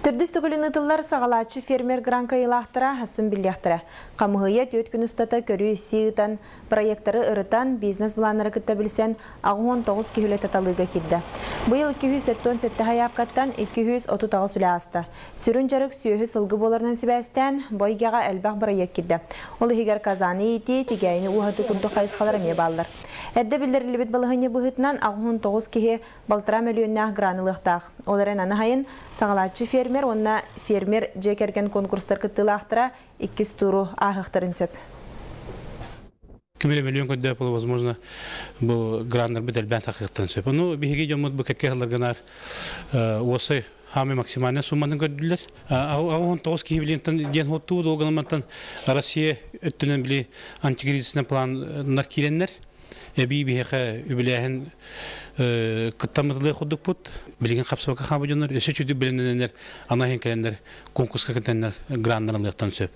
Төрдүс төгүлүн ыытыллар саҕалааччы фермер гран кыайыылаахтара сасын биллиэхтэрэ. Хамыһыйа түөрт күн устата көрүү-истии ыытан, проектары ырытан, бизнес-былааннары кытта билсэн, 89 киһи үлэтэ талыыга киирдэ. Быйыл 277 сайаапкаттан 238 үлэ ааста. Сүрүн дьарык сүөһү сылгы буоларынан сибээстээн, бу эйгэҕэ элбэх бырайыак киирдэ. Ол иһигэр Казаны иитии, тигээйини ууһатыы курдук хайысхалар эмиэ бааллар. Эрдэ биллэриллибит балаһыанньа быһыытынан 89 киһи балтараа мөлүйүөннээх гран ылыахтаах. Ол эрэн аны сайын саҕалааччы фермер уонна фермер дьиэ кэргэн конкурстар кыттыылаахтара иккис тууру ааһыахтарын сөп. Ким эрэ мөлүйүөн көрдөөх буолуо, возможно, бу граннарбыт элбээн тахсыахтарын сөп. Ону биһиги дьоммут бу кэккэ сылларга уосай хаамай максимальнай сумматын көрдүлэр. 69 киһи билиэнтэн диэн хуоттуу долганаммантан Россия өттүнэн били антикризисный планнар киирэннэр эбии биһиэхэ үбүлээһин кыттаммытылыы курдукпут. Билигин хапсыбакка хаалбыт дьоннор өссө чүдүк билинэннэр ана иһин кэлэннэр конкурска кытаннар граннар ылыахтан сөп.